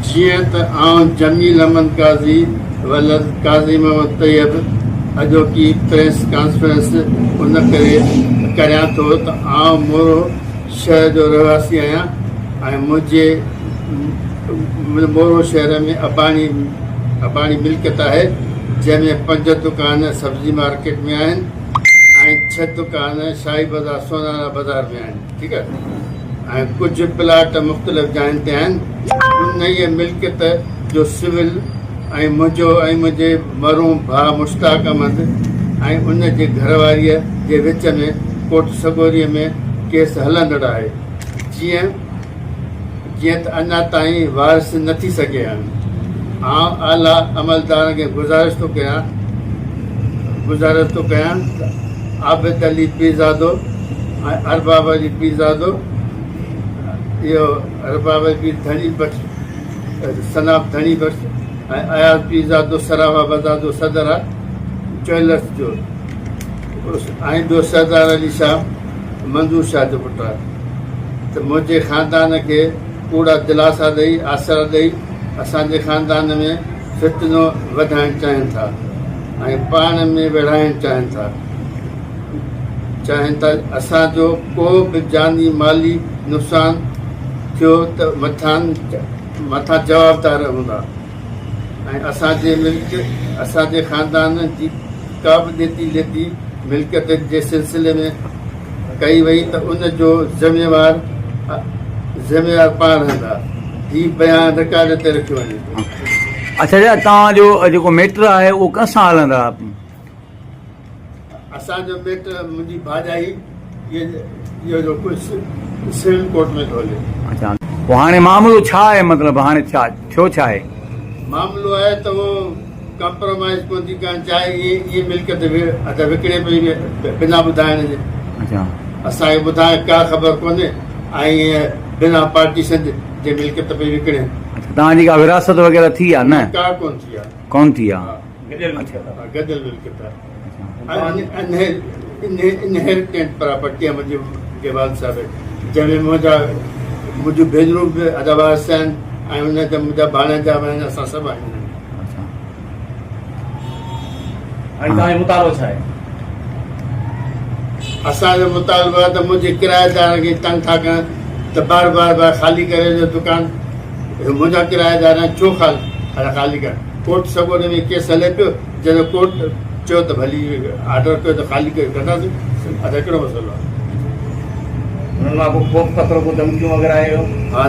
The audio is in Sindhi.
جيئن ته آئون جميل احمد قاضي ولد قاضي محمد طيب اڄوڪي پريس ڪانفرنس ان ڪري ڪريان ٿو ته آئون مورو شهر جو رهواسي آهيان ۽ منهنجي مورو شهر ۾ اباڻي اباڻي ملڪيت آهي جنهن ۾ پنج دڪان سبزي مارڪيٽ ۾ آهن ۽ ڇهه دڪان شاهي بازار سونارا بازار ۾ آهن ٺيڪ آهي ۽ ڪجهه پلاٽ مختلف جاين تي آهن. انهيء ملڪيت جو سول ۽ منهنجو ۽ منهنجي مرحوم ڀاء مشتاق احمد ۽ ان جي گهر واريء جي وچ ۾ ڪورٽ سڳوريء ۾ ڪيس هلندڙ آهي. جيئن جيئن ته اڃا تائين وارث نه ٿي سگهيا آهن. آئون اعليٰ عملدارن کي گذارش ٿو ڪيان گذارش ٿو ڪيان ته عابد علي پيرزادو ۽ ارباب علي پيرزادو اهو ارباب علي پير ڌڻي بخش سناب ڌڻي بخش ۽ اياز پيرزادو سرافا بازار جو صدر آهي جويلرس جو ۽ ٻيو سردار علي شاهه منظور شاهه جو پٽ آهي ته منهنجي خاندان کي ڪوڙا دلاسا ڏئي آسرا ڏئي اسان جي خاندان ۾ فتنو وڌائڻ چاهين ٿا ۽ پاڻ ۾ ويڙهائڻ چاهين ٿا چاهين ٿا اسان جو ڪو به جاني مالي نقصان ٿيو ته مٿان مٿان جوابدار هوندا ۽ اسان جي ملڪ اسان جي خاندان جي ڪا به ڏيتي ليتي ملڪيت جي سلسلي ۾ ڪئي وئي ته ان جو ذميوار ذميوار پاڻ رهندا. هي بيان رڪارڊ تي رکيو وڃي. اڇا جا توهان جو جيڪو ميٽر آهي اهو ڪنهن سان هلندڙ آهي؟ اسان جو ميٽر منهنجي ڀاڄائي اهو جو ڪجهه سول ڪورٽ ۾ ٿو هلي. اڇا پوء هاڻي معاملو ڇا آهي مطلب هاڻي ڇا ٿيو ڇا آهي؟ معاملو آهي ته اهو ڪمپرومائيز ڪونه ٿي ڪرڻ چاهي اهي اهي ملڪيت ادا وڪڻي پئي بنا ٻڌائڻ جي. اڇا. اسان کي ٻڌائڻ ڪا خبر ڪونهي ۽ بنا پارٽيشن جي ملڪيت پئي وڪڻي. اڇا توهان جي ڪا وراثت وغيره ٿي آ نه؟ ڪا ڪونه ٿي آ. ڪونه ٿي آ. گڏيل ملڪيت آ. گڏيل ملڪيت آ. انهيرٽينٽ پراپرٽي آ منهنجي والد صاحب جي جنهن ۾ منهنجا منهنجون ڀينرون به ادا وارث آهن ۽ ان جا منهنجا ڀاڻيجا به آهن اسان سڀ آهيون. هاڻي توهان جو مطالبو ڇا آهي؟ اسان جو مطالبو آهي ته منهنجي ڪرائيدارن کي تنگ ٿا ڪن ته بار بار بار خالي ڪري وڃو دڪان منهنجا ڪرائيدار آهن ڇو خالي ڪن ڪورٽ سڳوري ۾ ڪيس هلي پيو جڏهن ڪورٽ چيو ته ڀلي آرڊر ڪيو ته خالي ڪيو ڪنداسين ادا ڪهڙو مسئلو آهي. انهن مان ڪو خوف خطرو ڪو ڌمڪيون وغيره آيو؟ ها